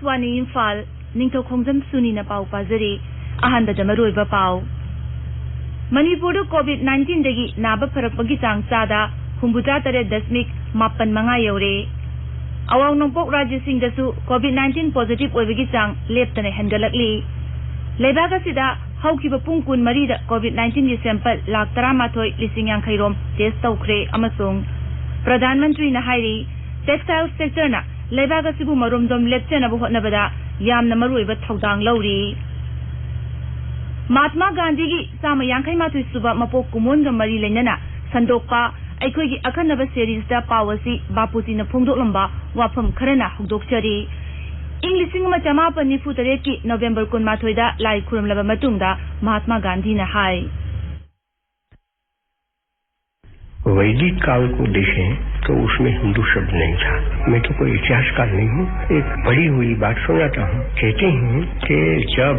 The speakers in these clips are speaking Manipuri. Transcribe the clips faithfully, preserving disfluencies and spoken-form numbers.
ꯋꯥꯅꯤ ꯏꯝꯐꯥꯜ, ꯅꯤꯡꯊꯧ ꯈꯣꯡꯖꯝ ꯁꯨꯅꯤꯅ ꯄꯥꯎ ꯄꯥꯖꯔꯤ꯫ ꯑꯍꯥꯟꯕꯗ ꯃꯔꯨꯑꯣꯏꯕ ꯄꯥꯎ꯫ ꯃꯅꯤꯄꯨꯔꯗ ꯀꯣꯚꯤꯗ ꯅꯥꯏꯟꯇꯤꯟꯗꯒꯤ ꯅꯥꯕ ꯐꯔꯛꯄꯒꯤ ꯆꯥꯡ ꯆꯥꯗ ꯍꯨꯝꯐꯨꯇꯔꯦꯠ ꯗꯁꯃꯤꯛ ꯃꯥꯄꯟ ꯃꯉꯥ ꯌꯧꯔꯦ꯫ ꯑꯋꯥꯡ ꯅꯣꯡꯄꯣꯛ ꯔꯥꯖ꯭ꯌꯁꯤꯡꯗꯁꯨ ꯀꯣꯚꯤꯗ ꯅꯥꯏꯟꯇꯤꯟ ꯄꯣꯖꯤꯇꯤꯚ ꯑꯣꯏꯕꯒꯤ ꯆꯥꯡ ꯂꯦꯞꯇꯅ ꯍꯦꯟꯒꯠꯂꯛꯂꯤ꯫ ꯂꯩꯕꯥꯛ ꯑꯁꯤꯗ ꯍꯧꯈꯤꯕ ꯄꯨꯡ ꯀꯨꯟꯃꯔꯤꯗ ꯀꯣꯚꯤꯗ ꯅꯥꯏꯟꯇꯤꯟꯒꯤ ꯁꯦꯝꯄꯜ ꯂꯥꯈ ꯇꯔꯥꯃꯥꯊꯣꯏ ꯂꯤꯁꯤꯡ ꯌꯥꯡꯈꯩ ꯔꯣꯝ ꯇꯦꯁ ꯇꯧꯈ꯭ꯔꯦ ꯑꯃꯁꯨꯡ ꯄ꯭ꯔꯙꯥꯟ ꯃꯟꯇ꯭ꯔꯤꯅ ꯍꯥꯏꯔꯤ, ꯇꯦꯛꯁꯇꯥꯏꯜ ꯁꯦꯛꯇꯔꯅ ꯂꯩꯕꯥꯛ ꯑꯁꯤꯕꯨ ꯃꯔꯣꯝꯗꯣꯝ ꯂꯦꯞꯆꯅꯕ ꯍꯣꯠꯅꯕꯗ ꯌꯥꯝꯅ ꯃꯔꯨꯑꯣꯏꯕ ꯊꯧꯗꯥꯡ ꯂꯧꯔꯤ꯫ ꯃꯍꯥꯠꯃꯥ ꯒꯥꯟꯙꯤꯒꯤ ꯆꯥꯝꯃ ꯌꯥꯡꯈꯩ ꯃꯥꯊꯣꯏ ꯁꯨꯕ ꯃꯄꯣꯛ ꯀꯨꯝꯑꯣꯟꯒ ꯃꯔꯤ ꯂꯩꯅꯅ ꯁꯟꯗꯣꯛꯄ ꯑꯩꯈꯣꯏꯒꯤ ꯑꯈꯟꯅꯕ ꯁꯦꯔꯤꯖꯇ ꯄꯥꯎ ꯑꯁꯤ ꯕꯥꯄꯨꯖꯤꯅ ꯐꯣꯡꯗꯣꯛꯂꯝꯕ ꯋꯥꯐꯝ ꯈꯔꯅ ꯍꯧꯗꯣꯛꯆꯔꯤ꯫ ꯏꯪ ꯂꯤꯁꯤꯡ ꯑꯃ ꯆꯃꯥꯄꯟ ꯅꯤꯐꯨ ꯇꯔꯦꯠꯀꯤ ꯅꯣꯕꯦꯝꯕꯔ ꯀꯨꯟꯃꯥꯊꯣꯏꯗ ꯂꯥꯏ ꯈꯨꯔꯨꯝꯂꯕ ꯃꯇꯨꯡꯗ ꯃꯍꯥꯠꯃꯥ ꯒꯥꯟꯙꯤꯅ ꯍꯥꯏ, वैदिक काल को देखें तो उसमें हिंदू शब्द नहीं था। मैं तो कोई इतिहासकार नहीं हूँ, एक पढ़ी हुई बात सुनाता हूँ। कहते हैं कि जब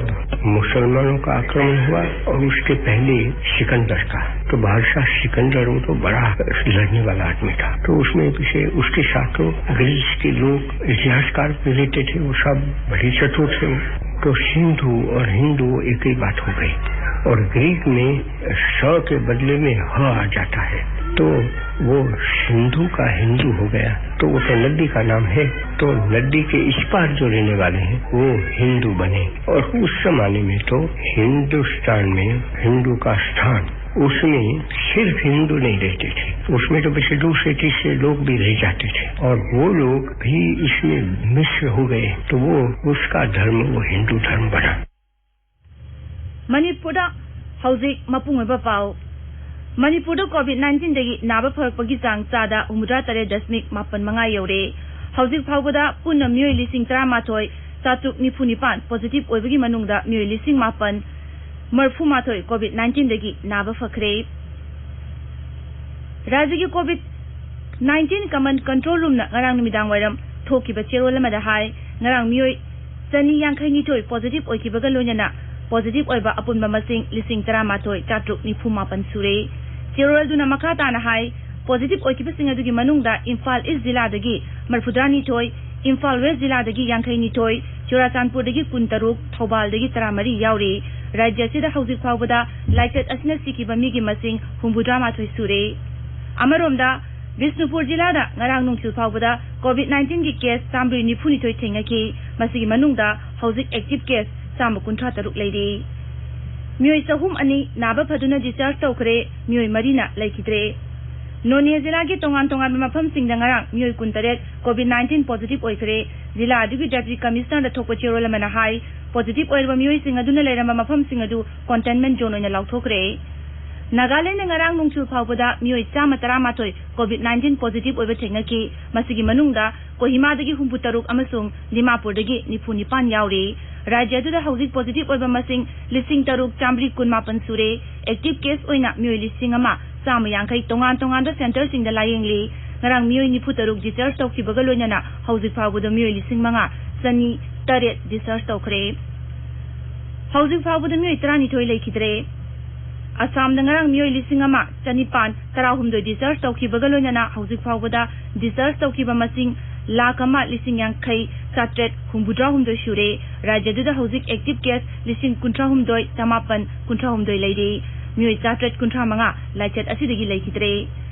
मुसलमानों का आक्रमण हुआ और उसके पहले सिकंदर का, तो बादशाह सिकंदर वो तो बड़ा लड़ने वाला आदमी था, तो उसमें पीछे उसके साथ तो ग्रीस के लोग इतिहासकार भी रहते थे, वो सब बड़े चतुर थे। तो सिंधु और हिंदू एक ही बात हो गई। और ग्रीक में स के बदले में ह आ जाता है, तो वो सिंधु का हिंदू हो गया। तो वो तो नदी का नाम है, तो नदी के इस पार जो रहने वाले हैं वो हिंदू बने। और उस जमाने में तो हिंदुस्तान में हिंदू का स्थान, उसमें सिर्फ हिंदू नहीं रहते थे, उसमें तो पीछे दूसरे तीसरे लोग भी रह जाते थे, और वो लोग भी इसमें मिश्र हो गए, तो वो उसका धर्म वो हिंदू धर्म बना। ꯃꯅꯤꯄꯨꯔꯗ ꯍꯧꯖꯤꯛ ꯃꯄꯨꯡ ꯑꯣꯏꯕ ꯄꯥꯎ꯫ ꯃꯅꯤꯄꯨꯔꯗ ꯀꯣꯚꯤꯗ ꯅꯥꯏꯟꯇꯤꯟꯗꯒꯤ ꯅꯥꯕ ꯐꯔꯛꯄꯒꯤ ꯆꯥꯡ ꯆꯥꯗ ꯍꯨꯝꯐꯨꯇꯔꯥ ꯇꯔꯦꯠ ꯗꯁꯃꯤꯛ ꯃꯥꯄꯟ ꯃꯉꯥ ꯌꯧꯔꯦ꯫ ꯍꯧꯖꯤꯛ ꯐꯥꯎꯕꯗ ꯄꯨꯟꯅ ꯃꯤꯑꯣꯏ ꯂꯤꯁꯤꯡ ꯇꯔꯥꯃꯥꯊꯣꯏ ꯆꯥꯇ꯭ꯔꯨꯛ ꯅꯤꯐꯨ ꯅꯤꯄꯥꯟ ꯄꯣꯖꯤꯇꯤꯚ ꯑꯣꯏꯕꯒꯤ ꯃꯅꯨꯡꯗ ꯃꯤꯑꯣꯏ ꯂꯤꯁꯤꯡ ꯃꯥꯄꯟ ꯃꯔꯤꯐꯨ ꯃꯥꯊꯣꯏ ꯀꯣꯚꯤꯗ ꯅꯥꯏꯟꯇꯤꯟꯗꯒꯤ ꯅꯥꯕ ꯐꯈ꯭ꯔꯦ꯫ ꯔꯥꯖ꯭ꯌꯒꯤ ꯀꯣꯚꯤꯗ ꯅꯥꯏꯟꯇꯤꯟ ꯀꯃꯟ ꯀꯟꯇ꯭ꯔꯣꯜ ꯔꯨꯝꯅ ꯉꯔꯥꯡ ꯅꯨꯃꯤꯗꯥꯡ ꯋꯥꯏꯔꯝ ꯊꯣꯛꯈꯤꯕ ꯆꯦꯔꯣꯜ ꯑꯃꯗ ꯍꯥꯏ, ꯉꯔꯥꯡ ꯃꯤꯑꯣꯏ ꯆꯅꯤ ꯌꯥꯡꯈꯩ ꯅꯤꯊꯣꯏ ꯄꯣꯖꯤꯇꯤꯚ ꯑꯣꯏꯈꯤꯕꯒ ꯂꯣꯏꯅꯅ ꯄꯣꯖꯤꯇꯤꯚ ꯑꯣꯏꯕ ꯑꯄꯨꯟꯕ ꯃꯁꯤꯡ ꯂꯤꯁꯤꯡ ꯇꯔꯥꯃꯥꯊꯣꯏ ꯆꯥꯇ꯭ꯔꯨꯛ ꯅꯤꯐꯨ ꯃꯥꯄꯟ ꯁꯨꯔꯦ꯫ ꯆꯦꯔꯣꯜ ꯑꯗꯨꯅ ꯃꯈꯥ ꯇꯥꯅ ꯍꯥꯏ, ꯄꯣꯖꯤꯇꯤꯚ ꯑꯣꯏꯈꯤꯕꯁꯤꯡ ꯑꯗꯨꯒꯤ ꯃꯅꯨꯡꯗ ꯏꯝꯐꯥꯜ ꯏꯁ ꯖꯤꯂꯥꯗꯒꯤ ꯃꯔꯤꯐꯨꯇꯔꯥꯅꯤꯊꯣꯏ, ꯏꯝꯐꯥꯜ ꯋꯦꯁ ꯖꯤꯂꯥꯗꯒꯤ ꯌꯥꯡꯈꯩ ꯅꯤꯊꯣꯏ, ꯆꯨꯔꯥꯆꯥꯟꯄꯨꯔꯗꯒꯤ ꯀꯨꯟ ꯇꯔꯨꯛ, ꯊꯧꯕꯥꯜꯗꯒꯤ ꯇꯔꯥ ꯃꯔꯤ ꯌꯥꯎꯔꯤ꯫ ꯔꯥꯖ꯭ꯌ ꯑꯁꯤꯗ ꯍꯧꯖꯤꯛ ꯐꯥꯎꯕꯗ ꯂꯥꯏꯆꯠ ꯑꯁꯤꯅ ꯁꯤꯈꯤꯕ ꯃꯤꯒꯤ ꯃꯁꯤꯡ ꯍꯨꯝꯐꯨꯇꯔꯥ ꯃꯥꯊꯣꯏ ꯁꯨꯔꯦ꯫ ꯑꯃꯔꯣꯝꯗ, ꯕꯤꯁꯅꯨꯄꯨꯔ ꯖꯤꯂꯥꯗ ꯉꯔꯥꯡ ꯅꯨꯡꯊꯤꯜ ꯐꯥꯎꯕꯗ COVID nineteenꯒꯤ case ꯆꯥꯝꯃꯔꯤ ꯅꯤꯐꯨ ꯅꯤꯊꯣꯏ ꯊꯦꯡꯅꯈꯤ꯫ ꯃꯁꯤꯒꯤ ꯃꯅꯨꯡꯗ ꯍꯧꯖꯤꯛ active case ꯆꯥꯝꯃ ꯀꯨꯟꯊ꯭ꯔꯥ ꯇꯔꯨꯛ ꯂꯩꯔꯤ꯫ ꯃꯤꯑꯣꯏ ꯆꯍꯨꯝ ꯑꯅꯤ ꯅꯥꯕ ꯐꯗꯨꯅ discharge ꯇꯧꯈ꯭ꯔꯦ꯫ ꯃꯤꯑꯣꯏ ꯃꯔꯤꯅ ꯂꯩꯈꯤꯗ꯭ꯔꯦ꯫ ꯅꯣꯅꯦ ꯖꯤꯂꯥꯒꯤ ꯇꯣꯉꯥꯟ ꯇꯣꯉꯥꯟꯕ ꯃꯐꯝꯁꯤꯡꯗ ꯉꯔꯥꯡ ꯃꯤꯑꯣꯏ ꯀꯨꯟꯇꯔꯦꯠ COVID nineteen positive ꯑꯣꯏꯈ꯭ꯔꯦ꯫ ꯖꯤꯂꯥ ꯑꯗꯨꯒꯤ Deputy Commissionerꯗ ꯊꯣꯛꯄ ꯆꯦꯔꯣꯜ ꯑꯃꯅ ꯍꯥꯏ, positive ꯑꯣꯏꯔꯕ ꯃꯤꯑꯣꯏꯁꯤꯡ ꯑꯗꯨꯅ ꯂꯩꯔꯝꯕ ꯃꯐꯝꯁꯤꯡ ꯑꯗꯨ containment zone ꯑꯣꯏꯅ ꯂꯥꯎꯊꯣꯛꯈ꯭ꯔꯦ꯫ ꯅꯥꯒꯥꯂꯦꯟꯗ ꯉꯔꯥꯡ ꯅꯨꯡꯊꯤꯜ ꯐꯥꯎꯕꯗ ꯃꯤꯑꯣꯏ ꯆꯥꯝꯃ ꯇꯔꯥꯃꯥꯊꯣꯏ COVID nineteen positive ꯑꯣꯏꯕ ꯊꯦꯡꯅꯈꯤ꯫ ꯃꯁꯤꯒꯤ ꯃꯅꯨꯡꯗ ꯀꯣꯍꯤꯃꯥꯗꯒꯤ ꯍꯨꯝꯐꯨ ꯇꯔꯨꯛ ꯑꯃꯁꯨꯡ ꯗꯤꯃꯥꯄꯨꯔꯗꯒꯤ ꯅꯤꯐꯨ ꯅꯤꯄꯥꯟ ꯌꯥꯎꯔꯤ꯫ ꯔꯥꯖ꯭ꯌ ꯑꯗꯨꯗ ꯍꯧꯖꯤꯛ positive ꯑꯣꯏꯕ ꯃꯁꯤꯡ ꯂꯤꯁꯤꯡ ꯇꯔꯨꯛ ꯆꯥꯝꯃꯔꯤ ꯀꯨꯟꯃꯥꯄꯟ ꯁꯨꯔꯦ꯫ Active case ꯑꯣꯏꯅ ꯃꯤꯑꯣꯏ ꯂꯤꯁꯤꯡ ꯑꯃ ꯆꯥꯝꯃ ꯌꯥꯡꯈꯩ ꯇꯣꯉꯥꯟ ꯇꯣꯉꯥꯟꯕ centreꯁꯤꯡꯗ ꯂꯥꯌꯦꯡꯂꯤ꯫ ꯉꯔꯥꯡ ꯃꯤꯑꯣꯏ ꯅꯤꯐꯨ ꯇꯔꯨꯛ discharge ꯇꯧꯈꯤꯕꯒ ꯂꯣꯏꯅꯅ ꯍꯧꯖꯤꯛ ꯐꯥꯎꯕꯗ ꯃꯤꯑꯣꯏ ꯂꯤꯁꯤꯡ ꯃꯉꯥ ꯆꯅꯤ ꯇꯔꯦꯠ discharge ꯇꯧꯈ꯭ꯔꯦ꯫ ꯍꯧꯖꯤꯛ ꯐꯥꯎꯕꯗ ꯃꯤꯑꯣꯏ ꯇꯔꯥꯅꯤꯊꯣꯏ ꯂꯩꯈꯤꯗ꯭ꯔꯦ꯫ ꯑꯁꯥꯝꯗ ꯉꯔꯥꯡ ꯃꯤꯑꯣꯏ ꯂꯤꯁꯤꯡ ꯑꯃ ꯆꯅꯤꯄꯥꯟ ꯇꯔꯥꯍꯨꯝꯗꯣꯏ discharge ꯇꯧꯈꯤꯕꯒ ꯂꯣꯏꯅꯅ ꯍꯧꯖꯤꯛ ꯐꯥꯎꯕꯗ discharge ꯇꯧꯈꯤꯕ ꯃꯁꯤꯡ ꯂꯥꯈ ꯑꯃ ꯂꯤꯁꯤꯡ ꯌꯥꯡꯈꯩ ꯆꯥꯇ꯭ꯔꯦꯠ ꯍꯨꯝꯐꯨꯇꯔꯥ ꯍꯨꯝꯗꯣꯏ ꯁꯨꯔꯦ꯫ ꯔꯥꯖ꯭ꯌ ꯑꯗꯨꯗ ꯍꯧꯖꯤꯛ active case ꯂꯤꯁꯤꯡ ꯀꯨꯟꯊ꯭ꯔꯥ ꯍꯨꯝꯗꯣꯏ ꯆꯥꯃꯥꯄꯟ ꯀꯨꯟꯊ꯭ꯔꯥ ꯍꯨꯝꯗꯣꯏ ꯂꯩꯔꯤ꯫ ꯃꯤꯑꯣꯏ ꯆꯥꯇ꯭ꯔꯦꯠ ꯀꯨꯟꯊ꯭ꯔꯥ ꯃꯉꯥ ꯂꯥꯏꯆꯠ ꯑꯁꯤꯗꯒꯤ ꯂꯩꯈꯤꯗ꯭ꯔꯦ꯫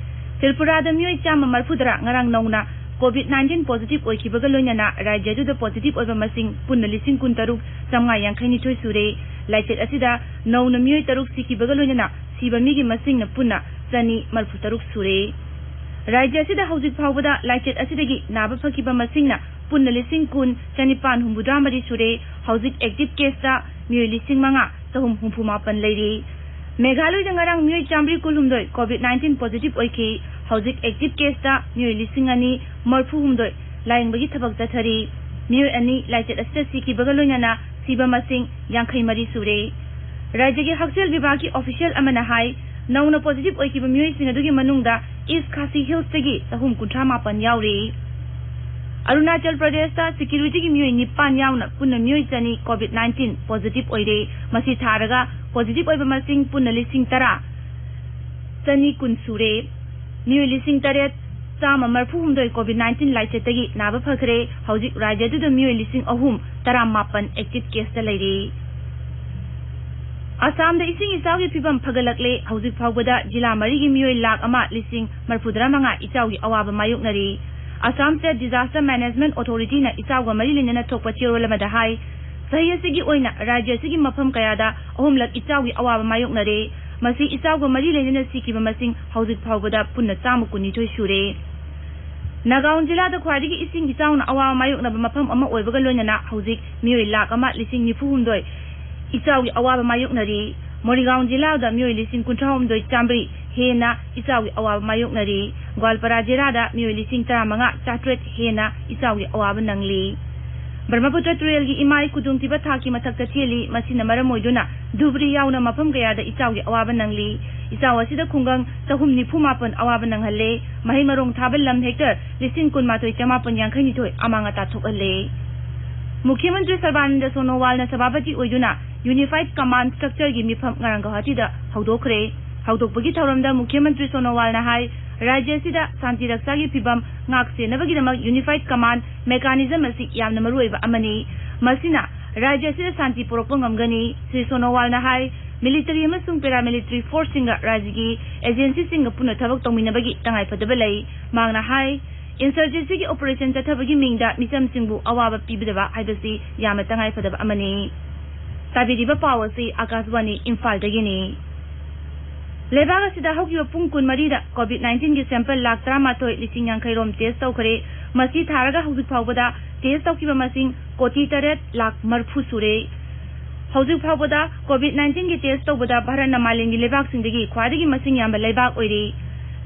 ꯇ꯭ꯔꯤꯄꯨꯔꯥꯗ ꯃꯤꯑꯣꯏ ꯆꯥꯝꯃ ꯃꯔꯤꯐꯨ ꯇꯔꯥ ꯉꯔꯥꯡ ꯅꯧꯅ COVID nineteen positive ꯑꯣꯏꯈꯤꯕꯒ ꯂꯣꯏꯅꯅ ꯔꯥꯖ꯭ꯌ ꯑꯗꯨꯗ positive ꯑꯣꯏꯕ ꯃꯁꯤꯡ ꯄꯨꯟꯅ ꯂꯤꯁꯤꯡ ꯀꯨꯟ ꯇꯔꯨꯛ ꯆꯥꯝꯃꯉꯥ ꯌꯥꯡꯈꯩ ꯅꯤꯊꯣꯏ ꯁꯨꯔꯦ꯫ ꯂꯥꯏꯆꯠ ꯑꯁꯤꯗ ꯅꯧꯅ ꯃꯤꯑꯣꯏ ꯇꯔꯨꯛ ꯁꯤꯈꯤꯕꯒ ꯂꯣꯏꯅꯅ ꯁꯤꯕ ꯃꯤꯒꯤ ꯃꯁꯤꯡꯅ ꯄꯨꯟꯅ ꯆꯅꯤ ꯃꯔꯤꯐꯨ ꯇꯔꯨꯛ ꯁꯨꯔꯦ꯫ ꯔꯥꯖ꯭ꯌ ꯑꯁꯤꯗ ꯍꯧꯖꯤꯛ ꯐꯥꯎꯕꯗ ꯂꯥꯏꯆꯠ ꯑꯁꯤꯗꯒꯤ ꯅꯥꯕ ꯐꯈꯤꯕ ꯃꯁꯤꯡꯅ ꯄꯨꯟꯅ ꯂꯤꯁꯤꯡ ꯀꯨꯟ ꯆꯅꯤꯄꯥꯟ ꯍꯨꯝꯐꯨꯇꯔꯥ ꯃꯔꯤ ꯁꯨꯔꯦ꯫ ꯍꯧꯖꯤꯛ active caseꯇ ꯃꯤꯑꯣꯏ ꯂꯤꯁꯤꯡ ꯃꯉꯥ ꯆꯍꯨꯝ ꯍꯨꯝꯐꯨ ꯃꯥꯄꯟ ꯂꯩꯔꯤ꯫ ꯃꯦꯘꯥꯂꯣꯏꯗ ꯉꯔꯥꯡ ꯃꯤꯑꯣꯏ ꯆꯥꯝꯃꯔꯤ ꯀꯨꯟꯍꯨꯝꯗꯣꯏ COVID nineteen positive ꯑꯣꯏꯈꯤ꯫ ꯍꯧꯖꯤꯛ active caseꯇ ꯃꯤꯑꯣꯏ ꯂꯤꯁꯤꯡ ꯑꯅꯤ ꯃꯔꯤꯐꯨ ꯍꯨꯝꯗꯣꯏ ꯂꯥꯌꯦꯡꯕꯒꯤ ꯊꯕꯛ ꯆꯠꯊꯔꯤ꯫ ꯃꯤꯑꯣꯏ ꯑꯅꯤ ꯂꯥꯏꯆꯠ ꯑꯁꯤꯗ ꯁꯤꯈꯤꯕꯒ ꯂꯣꯏꯅꯅ ꯁꯤꯕ ꯃꯁꯤꯡ ꯌꯥꯡꯈꯩ ꯃꯔꯤ ꯁꯨꯔꯦ꯫ ꯔꯥꯖ꯭ꯌꯒꯤ ꯍꯛꯁꯦꯜ ꯕꯤꯚꯥꯒꯀꯤ official ꯑꯃꯅ ꯍꯥꯏ, ꯅꯧꯅ positive ꯑꯣꯏꯈꯤꯕ ꯃꯤꯑꯣꯏꯁꯤꯡ ꯑꯗꯨꯒꯤ ꯃꯅꯨꯡꯗ East Khasi Hillsꯇꯒꯤ ꯆꯍꯨꯝ ꯀꯨꯟꯊ꯭ꯔꯥ ꯃꯥꯄꯟ ꯌꯥꯎꯔꯤ꯫ ꯑꯔꯨꯅꯥꯆꯜ ꯄ꯭ꯔꯗꯦꯁꯇ securityꯒꯤ ꯃꯤꯑꯣꯏ ꯅꯤꯄꯥꯟ ꯌꯥꯎꯅ ꯄꯨꯟꯅ ꯃꯤꯑꯣꯏ ꯆꯅꯤ COVID nineteen positive ꯑꯣꯏꯔꯦ꯫ ꯃꯁꯤ ꯊꯥꯔꯒ positive ꯑꯣꯏꯕ ꯃꯁꯤꯡ ꯄꯨꯟꯅ ꯂꯤꯁꯤꯡ ꯇꯔꯥ ꯆꯅꯤ ꯀꯨꯟ ꯁꯨꯔꯦ꯫ ꯃꯤꯑꯣꯏ ꯂꯤꯁꯤꯡ ꯇꯔꯦꯠ ꯆꯥꯝꯃ ꯃꯔꯤꯐꯨ ꯍꯨꯝꯗꯣꯏ COVID nineteen ꯂꯥꯏꯆꯠꯇꯒꯤ ꯅꯥꯕ ꯐꯈ꯭ꯔꯦ꯫ ꯍꯧꯖꯤꯛ ꯔꯥꯖ꯭ꯌ ꯑꯗꯨꯗ ꯃꯤꯑꯣꯏ ꯂꯤꯁꯤꯡ ꯑꯍꯨꯝ ꯇꯔꯥꯃꯥꯄꯟ active caseꯇ ꯂꯩꯔꯤ꯫ ꯑꯁꯥꯝꯗ ꯏꯁꯤꯡ ꯏꯆꯥꯎꯒꯤ ꯐꯤꯕꯝ ꯐꯒꯠꯂꯛꯂꯦ꯫ ꯍꯧꯖꯤꯛ ꯐꯥꯎꯕꯗ ꯖꯤꯂꯥ ꯃꯔꯤꯒꯤ ꯃꯤꯑꯣꯏ ꯂꯥꯈ ꯑꯃ ꯂꯤꯁꯤꯡ ꯃꯔꯤꯐꯨꯇꯔꯥ ꯃꯉꯥ ꯏꯆꯥꯎꯒꯤ ꯑꯋꯥꯕ ꯃꯥꯌꯣꯛꯅꯔꯤ꯫ Assam State Disaster Management Authorityꯅ ꯏꯆꯥꯎꯒ ꯃꯔꯤ ꯂꯩꯅꯅ ꯊꯣꯛꯄ ꯆꯦꯔꯣꯜ ꯑꯃꯗ ꯍꯥꯏ, ꯆꯍꯤ ꯑꯁꯤꯒꯤ ꯑꯣꯏꯅ ꯔꯥꯖ꯭ꯌ ꯑꯁꯤꯒꯤ ꯃꯐꯝ ꯀꯌꯥꯗ ꯑꯍꯨꯝꯂꯛ ꯏꯆꯥꯎꯒꯤ ꯑꯋꯥꯕ ꯃꯥꯌꯣꯛꯅꯔꯦ꯫ ꯃꯁꯤ ꯏꯆꯥꯎꯒ ꯃꯔꯤ ꯂꯩꯅꯅ ꯁꯤꯈꯤꯕ ꯃꯁꯤꯡ ꯍꯧꯖꯤꯛ ꯐꯥꯎꯕꯗ ꯄꯨꯟꯅ ꯆꯥꯝꯃ ꯀꯨꯟꯅꯤꯊꯣꯏ ꯁꯨꯔꯦ꯫ ꯅꯥꯒꯥꯎꯟ ꯖꯤꯂꯥꯗ ꯈ꯭ꯋꯥꯏꯗꯒꯤ ꯏꯁꯤꯡ ꯏꯆꯥꯎꯅ ꯑꯋꯥꯕ ꯃꯥꯌꯣꯛꯅꯕ ꯃꯐꯝ ꯑꯃ ꯑꯣꯏꯕꯒ ꯂꯣꯏꯅꯅ ꯍꯧꯖꯤꯛ ꯃꯤꯑꯣꯏ ꯂꯥꯈ ꯑꯃ ꯂꯤꯁꯤꯡ ꯅꯤꯐꯨ ꯍꯨꯝꯗꯣꯏ ꯏꯆꯥꯎꯒꯤ ꯑꯋꯥꯕ ꯃꯥꯌꯣꯛꯅꯔꯤ꯫ ꯃꯣꯔꯤꯒꯥꯎꯟ ꯖꯤꯂꯥꯗ ꯃꯤꯑꯣꯏ ꯂꯤꯁꯤꯡ ꯀꯨꯟꯊ꯭ꯔꯥ ꯍꯨꯝꯗꯣꯏ ꯆꯥꯝꯃꯔꯤ ꯍꯦꯟꯅ ꯏꯆꯥꯎꯒꯤ ꯑꯋꯥꯕ ꯃꯥꯌꯣꯛꯅꯔꯤ꯫ ꯒ꯭ꯋꯥꯜꯄꯥꯔꯥ ꯖꯤꯂꯥꯗ ꯃꯤꯑꯣꯏ ꯂꯤꯁꯤꯡ ꯇꯔꯥꯃꯉꯥ ꯆꯥꯇ꯭ꯔꯦꯠ ꯍꯦꯟꯅ ꯏꯆꯥꯎꯒꯤ ꯑꯋꯥꯕ ꯅꯪꯂꯤ꯫ ꯕ꯭ꯔꯍ꯭ꯃꯄꯨꯇ꯭ꯔ ꯇꯨꯔꯦꯜꯒꯤ ꯏꯃꯥꯏ ꯈꯨꯗꯣꯡꯊꯤꯕ ꯊꯥꯛꯀꯤ ꯃꯊꯛꯇ ꯆꯦꯜꯂꯤ꯫ ꯃꯁꯤꯅ ꯃꯔꯝ ꯑꯣꯏꯗꯨꯅ ꯙꯨꯕ꯭ꯔꯤ ꯌꯥꯎꯅ ꯃꯐꯝ ꯀꯌꯥꯗ ꯏꯆꯥꯎꯒꯤ ꯑꯋꯥꯕ ꯅꯪꯂꯤ꯫ ꯏꯆꯥꯎ ꯑꯁꯤꯗ ꯈꯨꯡꯒꯪ ꯆꯍꯨꯝ ꯅꯤꯐꯨ ꯃꯥꯄꯟ ꯑꯋꯥꯕ ꯅꯪꯍꯜꯂꯦ꯫ ꯃꯍꯩ ꯃꯔꯣꯡ ꯊꯥꯕ ꯂꯝ ꯍꯦꯛꯇꯔ ꯂꯤꯁꯤꯡ ꯀꯨꯟꯃꯥꯊꯣꯏ ꯆꯃꯥꯄꯟ ꯌꯥꯡꯈꯩ ꯅꯤꯊꯣꯏ ꯑꯃꯥꯡ ꯑꯇꯥ ꯊꯣꯛꯍꯜꯂꯦ꯫ ꯃꯨꯈ꯭ꯌ ꯃꯟꯇ꯭ꯔꯤ ꯁꯔꯕꯥꯅꯟꯗ ꯁꯣꯅꯣꯋꯥꯜꯅ ꯁꯚꯥꯄꯇꯤ ꯑꯣꯏꯗꯨꯅ Unified Command Structureꯒꯤ ꯃꯤꯐꯝ ꯉꯔꯥꯡ ꯒꯧꯍꯥꯇꯤꯗ ꯍꯧꯗꯣꯛꯈ꯭ꯔꯦ꯫ ꯍꯧꯗꯣꯛꯄꯒꯤ ꯊꯧꯔꯝꯗ ꯃꯨꯈ꯭ꯌ ꯃꯟꯇ꯭ꯔꯤ ꯁꯣꯅꯣꯋꯥꯜꯅ ꯍꯥꯏ, ꯔꯥꯖ꯭ꯌ ꯑꯁꯤꯗ ꯁꯥꯟꯇꯤ ꯔꯛꯁꯥꯒꯤ ꯐꯤꯕꯝ ꯉꯥꯛ ꯁꯦꯟꯅꯕꯒꯤꯗꯃꯛ Unified Command Mechanism ꯑꯁꯤ ꯌꯥꯝꯅ ꯃꯔꯨꯑꯣꯏꯕ ꯑꯃꯅꯤ꯫ ꯃꯁꯤꯅ ꯔꯥꯖ꯭ꯌ ꯑꯁꯤꯗ ꯁꯥꯟꯇꯤ ꯄꯨꯔꯛꯄ ꯉꯝꯒꯅꯤ꯫ ꯁ꯭ꯔꯤ ꯁꯣꯅꯣꯋꯥꯜꯅ ꯍꯥꯏ, military ꯑꯃꯁꯨꯡ paramilitary forceꯁꯤꯡꯒ ꯔꯥꯖ꯭ꯌꯒꯤ agencyꯁꯤꯡꯒ ꯄꯨꯟꯅ ꯊꯕꯛ ꯇꯧꯃꯤꯟꯅꯕꯒꯤ ꯇꯉꯥꯏꯐꯗꯕ ꯂꯩ꯫ ꯃꯍꯥꯛꯅ ꯍꯥꯏ, insurgencyꯒꯤ operation ꯆꯠꯊꯕꯒꯤ ꯃꯤꯡꯗ ꯃꯤꯆꯝꯁꯤꯡꯕꯨ ꯑꯋꯥꯕ ꯄꯤꯕꯤꯗꯕ ꯍꯥꯏꯕꯁꯤ ꯌꯥꯝꯅ ꯇꯉꯥꯏꯐꯗꯕ ꯑꯃꯅꯤ꯫ ꯇꯥꯕꯤꯔꯤꯕ ꯄꯥꯎ ꯑꯁꯤ ꯑꯀꯥꯁꯕꯥꯅꯤ ꯏꯝꯐꯥꯜꯗꯒꯤꯅꯤ꯫ ꯂꯩꯕꯥꯛ ꯑꯁꯤꯗ ꯍꯧꯈꯤꯕ ꯄꯨꯡ ꯀꯨꯟꯃꯔꯤꯗ COVID nineteenꯒꯤ sample ꯂꯥꯈ ꯇꯔꯥꯃꯥꯊꯣꯏ ꯂꯤꯁꯤꯡ ꯌꯥꯡꯈꯩ ꯔꯣꯝ test ꯇꯧꯈ꯭ꯔꯦ꯫ ꯃꯁꯤ ꯊꯥꯔꯒ ꯍꯧꯖꯤꯛ ꯐꯥꯎꯕꯗ test ꯇꯧꯈꯤꯕ ꯃꯁꯤꯡ ꯀꯣꯇꯤ ꯇꯔꯦꯠ ꯂꯥꯈ ꯃꯔꯤꯐꯨ ꯁꯨꯔꯦ꯫ ꯍꯧꯖꯤꯛ ꯐꯥꯎꯕꯗ COVID nineteenꯒꯤ test ꯇꯧꯕꯗ ꯚꯥꯔꯠꯅ ꯃꯥꯂꯦꯝꯒꯤ ꯂꯩꯕꯥꯛꯁꯤꯡꯗꯒꯤ ꯈ꯭ꯋꯥꯏꯗꯒꯤ ꯃꯁꯤꯡ ꯌꯥꯝꯕ ꯂꯩꯕꯥꯛ ꯑꯣꯏꯔꯤ꯫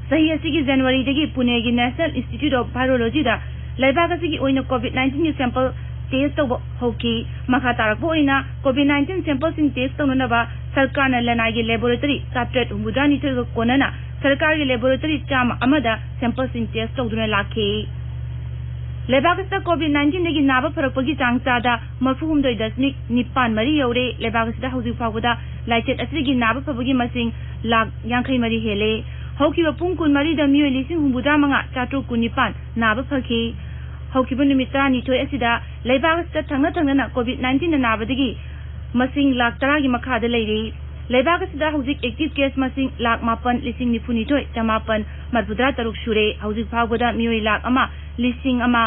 ꯆꯍꯤ ꯑꯁꯤꯒꯤ ꯖꯅꯋꯥꯔꯤꯗꯒꯤ ꯄꯨꯅꯦꯒꯤ National Institute of Virologyꯗ ꯂꯩꯕꯥꯛ ꯑꯁꯤꯒꯤ ꯑꯣꯏꯅ COVID nineteenꯒꯤ sample test ꯇꯧꯕ ꯍꯧꯈꯤ꯫ ꯃꯈꯥ ꯇꯥꯔꯛꯄ ꯑꯣꯏꯅ COVID nineteen sampleꯁꯤꯡ test ꯇꯧꯅꯅꯕ ꯁꯔꯀꯥꯔꯅ ꯂꯅꯥꯏꯒꯤ laboratory ꯆꯥꯇ꯭ꯔꯦꯠ ꯍꯨꯝꯐꯨꯇꯔꯥꯅꯤꯊꯣꯏꯒ ꯀꯣꯟꯅꯅ ꯁꯔꯀꯥꯔꯒꯤ laboratory ꯆꯥꯝꯃ ꯑꯃꯗ sampleꯁꯤꯡ test ꯇꯧꯗꯨꯅ ꯂꯥꯛꯈꯤ꯫ ꯂꯩꯕꯥꯛ ꯑꯁꯤꯗ COVID nineteenꯗꯒꯤ ꯅꯥꯕ ꯐꯔꯛꯄꯒꯤ ꯆꯥꯡ ꯆꯥꯗ ꯃꯔꯤꯐꯨ ꯍꯨꯝꯗꯣꯏ ꯗꯁꯃꯤꯛ ꯅꯤꯄꯥꯟ ꯃꯔꯤ ꯌꯧꯔꯦ꯫ ꯂꯩꯕꯥꯛ ꯑꯁꯤꯗ ꯍꯧꯖꯤꯛ ꯐꯥꯎꯕꯗ ꯂꯥꯏꯆꯠ ꯑꯁꯤꯗꯒꯤ ꯅꯥꯕ ꯐꯕꯒꯤ ꯃꯁꯤꯡ ꯂꯥꯈ ꯌꯥꯡꯈꯩ ꯃꯔꯤ ꯍꯦꯜꯂꯦ꯫ ꯍꯧꯈꯤꯕ ꯄꯨꯡ ꯀꯨꯟꯃꯔꯤꯗ ꯃꯤꯑꯣꯏ ꯂꯤꯁꯤꯡ ꯍꯨꯝꯐꯨꯇꯔꯥ ꯃꯉꯥ ꯆꯥꯇ꯭ꯔꯨꯛ ꯀꯨꯟꯅꯤꯄꯥꯟ ꯅꯥꯕ ꯐꯈꯤ꯫ ꯍꯧꯈꯤꯕ ꯅꯨꯃꯤꯠ ꯇꯔꯥꯅꯤꯊꯣꯏ ꯑꯁꯤꯗ ꯂꯩꯕꯥꯛ ꯑꯁꯤꯗ ꯊꯪꯅ ꯊꯪꯅꯅ COVID nineteen ꯅꯥꯕꯗꯒꯤ ꯃꯁꯤꯡ ꯂꯥꯈ ꯇꯔꯥꯒꯤ ꯃꯈꯥꯗ ꯂꯩꯔꯤ꯫ ꯂꯩꯕꯥꯛ ꯑꯁꯤꯗ ꯍꯧꯖꯤꯛ active case ꯃꯁꯤꯡ ꯂꯥꯈ ꯃꯥꯄꯟ ꯂꯤꯁꯤꯡ ꯅꯤꯐꯨꯅꯤꯊꯣꯏ ꯆꯃꯥꯄꯟ ꯃꯔꯤꯐꯨꯇꯔꯥ ꯇꯔꯨꯛ ꯁꯨꯔꯦ꯫ ꯍꯧꯖꯤꯛ ꯐꯥꯎꯕꯗ ꯃꯤꯑꯣꯏ ꯂꯥꯈ ꯑꯃ ꯂꯤꯁꯤꯡ ꯑꯃ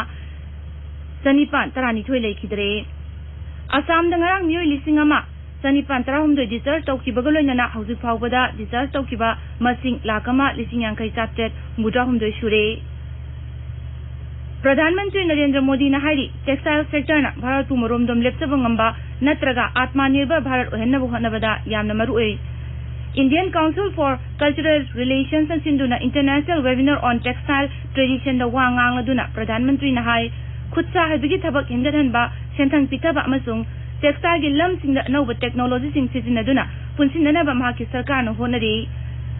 ꯆꯅꯤꯄꯥꯟ ꯇꯔꯥꯅꯤꯊꯣꯏ ꯂꯩꯈꯤꯗ꯭ꯔꯦ꯫ ꯑꯁꯥꯝꯗ ꯉꯔꯥꯡ ꯃꯤꯑꯣꯏ ꯂꯤꯁꯤꯡ ꯑꯃ ꯆꯅꯤꯄꯥꯟ ꯇꯔꯥꯍꯨꯝꯗꯣꯏ discharge ꯇꯧꯈꯤꯕꯒ ꯂꯣꯏꯅꯅ ꯍꯧꯖꯤꯛ ꯐꯥꯎꯕꯗ discharge ꯇꯧꯈꯤꯕ ꯃꯁꯤꯡ ꯂꯥꯈ ꯑꯃ ꯂꯤꯁꯤꯡ ꯌꯥꯡꯈꯩ ꯆꯥꯇ꯭ꯔꯦꯠ ꯍꯨꯝꯐꯨꯇꯔꯥꯍꯨꯝꯗꯣꯏ ꯁꯨꯔꯦ꯫ ꯄ꯭ꯔꯙꯥꯟ ꯃꯟꯇ꯭ꯔꯤ ꯅꯔꯦꯟꯗ꯭ꯔ ꯃꯣꯗꯤꯅ ꯍꯥꯏꯔꯤ, textile sectorꯅ ꯚꯥꯔꯠꯄꯨ ꯃꯔꯣꯝꯗꯣꯝ ꯂꯦꯞꯆꯕ ꯉꯝꯕ ꯅꯠꯇ꯭ꯔꯒ ꯑꯥꯠꯃꯅꯤꯔꯚꯔ ꯚꯥꯔꯠ ꯑꯣꯏꯍꯟꯅꯕ ꯍꯣꯠꯅꯕꯗ ꯌꯥꯝꯅ ꯃꯔꯨ ꯑꯣꯏ꯫ Indian Council for Cultural Relations ꯅ ꯁꯤꯟꯗꯨꯅ International Webinar on Textile Traditionꯗ ꯋꯥ ꯉꯥꯡꯂꯗꯨꯅ ꯄ꯭ꯔꯙꯥꯟ ꯃꯟꯇ꯭ꯔꯤꯅ ꯍꯥꯏ, ꯈꯨꯠꯁꯥ ꯍꯩꯕꯒꯤ ꯊꯕꯛ ꯍꯦꯟꯒꯠꯍꯟꯕ, ꯁꯦꯟꯊꯪ ꯄꯤꯊꯕ ꯑꯃꯁꯨꯡ textileꯒꯤ ꯂꯝꯁꯤꯡꯗ ꯑꯅꯧꯕ technologyꯁꯤꯡ ꯁꯤꯖꯤꯟꯅꯗꯨꯅ ꯄꯨꯟꯁꯤꯟꯅꯅꯕ ꯃꯍꯥꯛꯀꯤ ꯁꯔꯀꯥꯔꯅ ꯍꯣꯠꯅꯔꯤ꯫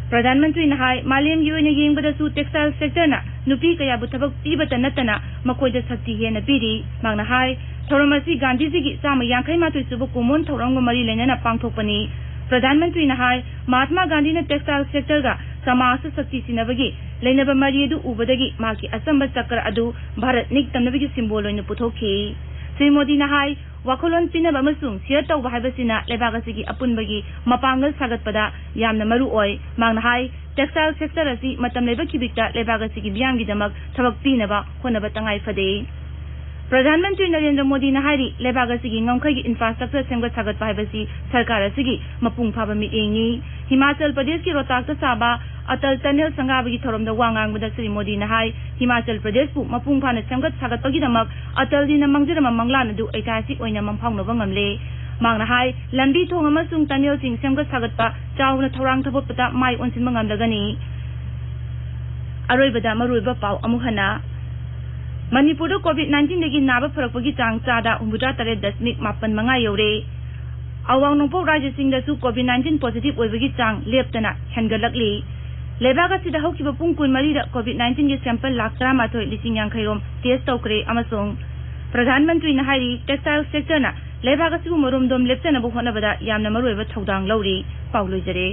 ꯄ꯭ꯔꯙꯥꯟ ꯃꯟꯇ꯭ꯔꯤꯅ ꯍꯥꯏ, ꯃꯥꯂꯦꯝꯒꯤ ꯑꯣꯏꯅ ꯌꯦꯡꯕꯗꯁꯨ textile sectorꯅ ꯅꯨꯄꯤ ꯀꯌꯥꯕꯨ ꯊꯕꯛ ꯄꯤꯕꯇ ꯅꯠꯇꯅ ꯃꯈꯣꯏꯗ ꯁꯛꯇꯤ ꯍꯦꯟꯅ ꯄꯤꯔꯤ꯫ ꯃꯍꯥꯛꯅ ꯍꯥꯏ, ꯊꯧꯔꯝ ꯑꯁꯤ ꯒꯥꯟꯙꯤꯖꯤꯒꯤ ꯆꯥꯝꯃ ꯌꯥꯡꯈꯩ ꯃꯥꯊꯣꯏ ꯁꯨꯕ ꯀꯨꯝꯑꯣꯟ ꯊꯧꯔꯝꯒ ꯃꯔꯤ ꯂꯩꯅꯅ ꯄꯥꯡꯊꯣꯛꯄꯅꯤ꯫ ꯄ꯭ꯔꯙꯥꯟ ꯃꯟꯇ꯭ꯔꯤꯅ ꯍꯥꯏ, ꯃꯍꯥꯠꯃꯥ ꯒꯥꯟꯙꯤꯅ textile sectorꯒ ꯁꯃꯥꯖꯇ ꯁꯛꯇꯤ ꯁꯤꯟꯅꯕꯒꯤ ꯂꯩꯅꯕ ꯃꯔꯤ ꯑꯗꯨ ꯎꯕꯗꯒꯤ ꯃꯍꯥꯛꯀꯤ ꯑꯆꯝꯕ ꯆꯀ꯭ꯔ ꯑꯗꯨ ꯚꯥꯔꯠ ꯅꯤꯡꯇꯝꯅꯕꯒꯤ symbol ꯑꯣꯏꯅ ꯄꯨꯊꯣꯛꯈꯤ꯫ ꯁ꯭ꯔꯤ ꯃꯣꯗꯤꯅ ꯍꯥꯏ, ꯋꯥꯈꯜꯂꯣꯟ ꯄꯤꯅꯕ ꯑꯃꯁꯨꯡ share ꯇꯧꯕ ꯍꯥꯏꯕꯁꯤꯅ ꯂꯩꯕꯥꯛ ꯑꯁꯤꯒꯤ ꯑꯄꯨꯟꯕꯒꯤ ꯃꯄꯥꯡꯒꯜ ꯁꯥꯒꯠꯄꯗ ꯌꯥꯝꯅ ꯃꯔꯨ ꯑꯣꯏ꯫ ꯃꯍꯥꯛꯅ ꯍꯥꯏ, textile sector ꯑꯁꯤ ꯃꯇꯝ ꯂꯩꯕ ꯈꯤꯕꯤꯛꯇ ꯂꯩꯕꯥꯛ ꯑꯁꯤꯒꯤ ꯃꯤꯌꯥꯝꯒꯤꯗꯃꯛ ꯊꯕꯛ ꯄꯤꯅꯕ ꯍꯣꯠꯅꯕ ꯇꯉꯥꯏ ꯐꯗꯦ꯫ ꯄ꯭ꯔꯙꯥꯟ ꯃꯟꯇ꯭ꯔꯤ ꯅꯔꯦꯟꯗ꯭ꯔ ꯃꯣꯗꯤꯅ ꯍꯥꯏꯔꯤ, ꯂꯩꯕꯥꯛ ꯑꯁꯤꯒꯤ ꯉꯝꯈꯩꯒꯤ infrastructure ꯁꯦꯝꯒꯠ ꯁꯥꯒꯠꯄ ꯍꯥꯏꯕꯁꯤ ꯁꯔꯀꯥꯔ ꯑꯁꯤꯒꯤ ꯃꯄꯨꯡ ꯐꯥꯕ ꯃꯤꯠꯌꯦꯡꯅꯤ꯫ ꯍꯤꯃꯥꯆꯜ ꯄ꯭ꯔꯗꯦꯁꯀꯤ ꯔꯣꯍꯇꯥꯛꯇ ꯁꯥꯕ ꯑꯇꯜ tunnel ꯁꯪꯒꯥꯕꯒꯤ ꯊꯧꯔꯝꯗ ꯋꯥ ꯉꯥꯡꯕꯗ ꯁ꯭ꯔꯤ ꯃꯣꯗꯤꯅ ꯍꯥꯏ, ꯍꯤꯃꯥꯆꯜ ꯄ꯭ꯔꯗꯦꯁꯄꯨ ꯃꯄꯨꯡ ꯐꯥꯅ ꯁꯦꯝꯒꯠ ꯁꯥꯒꯠꯄꯒꯤꯗꯃꯛ ꯑꯇꯜꯖꯤꯅ ꯃꯥꯡꯖꯔꯝꯕ ꯃꯪꯂꯥꯟ ꯑꯗꯨ ꯑꯩꯇꯤꯍꯥꯁꯤꯛ ꯑꯣꯏꯅ ꯃꯪꯐꯥꯎꯅꯕ ꯉꯝꯂꯦ꯫ ꯃꯍꯥꯛꯅ ꯍꯥꯏ, ꯂꯝꯕꯤ ꯊꯣꯡ ꯑꯃꯁꯨꯡ tunnelꯁꯤꯡ ꯁꯦꯝꯒꯠ ꯁꯥꯒꯠꯄ ꯆꯥꯎꯅ ꯊꯧꯔꯥꯡ ꯊꯧꯒꯠꯄꯗ ꯃꯥꯏ ꯑꯣꯟꯁꯤꯟꯕ ꯉꯝꯂꯒꯅꯤ꯫ ꯑꯔꯣꯏꯕꯗ ꯃꯔꯨꯑꯣꯏꯕ ꯄꯥꯎ ꯑꯃꯨꯛ ꯍꯟꯅ꯫ ꯃꯅꯤꯄꯨꯔꯗ COVID nineteenꯗꯒꯤ ꯅꯥꯕ ꯐꯔꯛꯄꯒꯤ ꯆꯥꯡ ꯆꯥꯗ ꯍꯨꯝꯐꯨꯇꯔꯥ ꯇꯔꯦꯠ ꯗꯁꯃꯤꯛ ꯃꯥꯄꯟ ꯃꯉꯥ ꯌꯧꯔꯦ꯫ ꯑꯋꯥꯡ ꯅꯣꯡꯄꯣꯛ ꯔꯥꯖ꯭ꯌꯁꯤꯡꯗꯁꯨ COVID nineteen positive ꯑꯣꯏꯕꯒꯤ ꯆꯥꯡ ꯂꯦꯞꯇꯅ ꯍꯦꯟꯒꯠꯂꯛꯂꯤ꯫ ꯂꯩꯕꯥꯛ ꯑꯁꯤꯗ ꯍꯧꯈꯤꯕ ꯄꯨꯡ ꯀꯨꯟꯃꯔꯤꯗ COVID nineteenꯒꯤ sample ꯂꯥꯈ ꯇꯔꯥꯃꯥꯊꯣꯏ ꯂꯤꯁꯤꯡ ꯌꯥꯡꯈꯩ ꯔꯣꯝ test ꯇꯧꯈ꯭ꯔꯦ ꯑꯃꯁꯨꯡ ꯄ꯭ꯔꯙꯥꯟ ꯃꯟꯇ꯭ꯔꯤꯅ ꯍꯥꯏꯔꯤ, textile sectorꯅ ꯂꯩꯕꯥꯛ ꯑꯁꯤꯕꯨ ꯃꯔꯣꯝꯗꯣꯝ ꯂꯦꯞꯆꯅꯕ ꯍꯣꯠꯅꯕꯗ ꯌꯥꯝꯅ ꯃꯔꯨꯑꯣꯏꯕ ꯊꯧꯗꯥꯡ ꯂꯧꯔꯤ꯫ ꯄꯥꯎ ꯂꯣꯏꯖꯔꯦ꯫